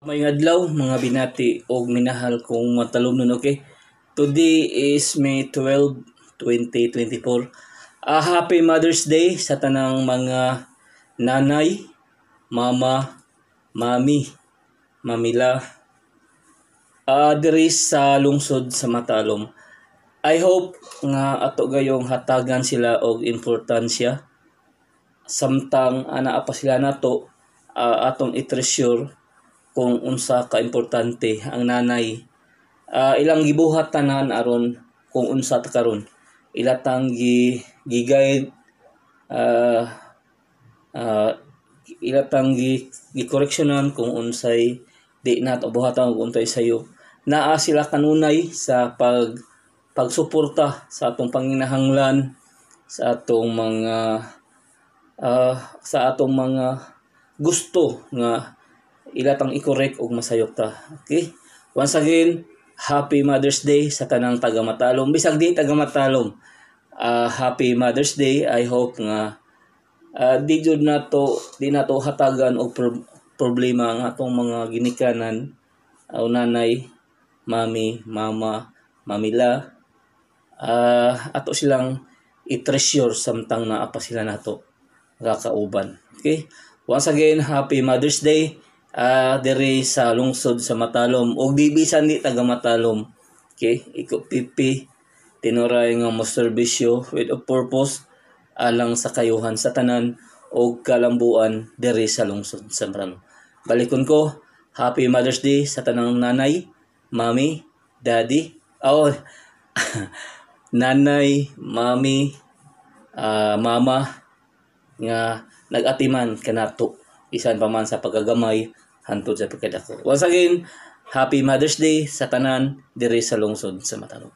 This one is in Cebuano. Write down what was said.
Maayong adlaw, mga binati og minahal kong matalomnon, okay? Today is May 12, 2024. Happy Mother's Day sa tanang mga nanay, mama, mami, mamila diri sa lungsod sa Matalom. I hope nga ato gayong hatagan sila og importansya samtang anaa pa sila nato, atong i-treasure kung unsa ka importante ang nanay. Ilang gibuhat tanan aron kung unsa ta karon. Ila tang gi gi-guide, ila tang gi gi-correctionan kung unsay di nato buhatan ug unsay sayo. Naa sila kanunay sa pagsuporta sa atong panginahanglan, sa atong mga gusto nga ila tang i-correct ug masayop ta. Okay? Once again, Happy Mother's Day sa tanang taga Matalom. Bisag di taga Matalom. Happy Mother's Day. I hope nga di jud nato di nato hatagan og problema ang atong mga ginikanan o nanay, mami, mama, mamila. Ato silang i-treasure samtang naa pa sila nato kakauban. Okay? Once again, Happy Mother's Day diri sa lungsod sa Matalom og di bisan di taga Matalom. Okay? Iko pipi tinuray nga mo serbisyo with a purpose alang sa kayuhan sa tanan og kalambuan diri sa lungsod sa Matalom. Balikon ko, Happy Mother's Day sa tanang nanay, mami, daddy, oh, nanay, mami, mama nga nag-atiman kanato isan pa man sa pagkagamay hantod sa pagkadako. Once again, Happy Mother's Day sa tanan diri sa lungsod sa Matalom.